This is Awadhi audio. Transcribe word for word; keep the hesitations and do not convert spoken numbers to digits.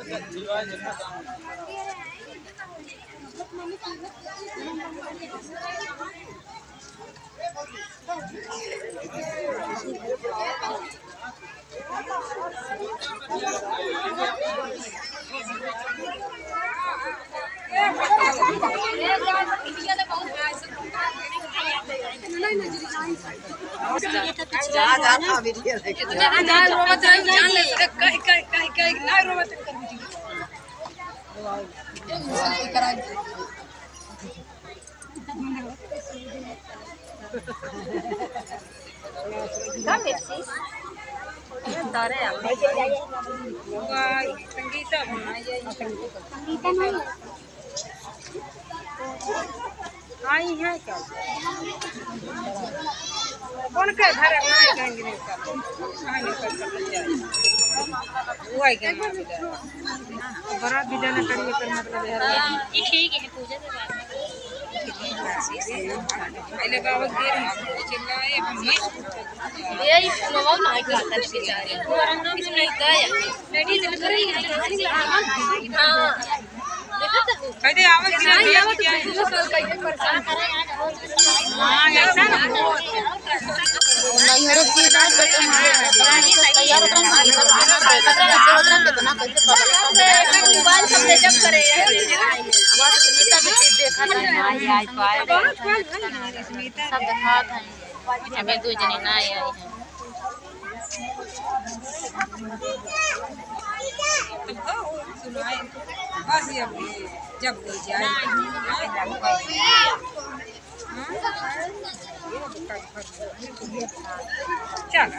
जा, जा, जा, वीडियो देख। इतना ना रोवत है, जान ले, कहीं, कहीं, कहीं, कहीं ना रोवत है। का मिर्ची? तारे आ। संगीता बना, ये संगीता नहीं है। आई है क्या? कौन के घर में आई कहेंगे नहीं कर? आई नहीं कर, कर, कर, कर। वो आई कहेंगे। बड़ा विदा न करिए, कर मतलब है। हाँ, ये ठीक है, पूजा के बाद। पहले बाबा के चिल्लाए, अब मैं ये मोबाइल ना करता बेचारे। वो रंग में नहीं गया। हाँ। कह दे, आवाज बिना दिया तो क्या है? हाँ, ऐसा ना हो। नैहर की बात तो हमारे अपना ही सब तैयार होत रहे, हमारे सब खाना देख रहे हैं, देख रहे हैं, कितना कैसे पब्लिक सब देख रहे हैं। मोबाइल सब ले जब करे। आवाज सुनीता भी चीज देखा था। आई, आई, पाए। सब दिखात हैं। अबे दो जने ना आए हैं। बस ये अभी जब कोई जाए। चल।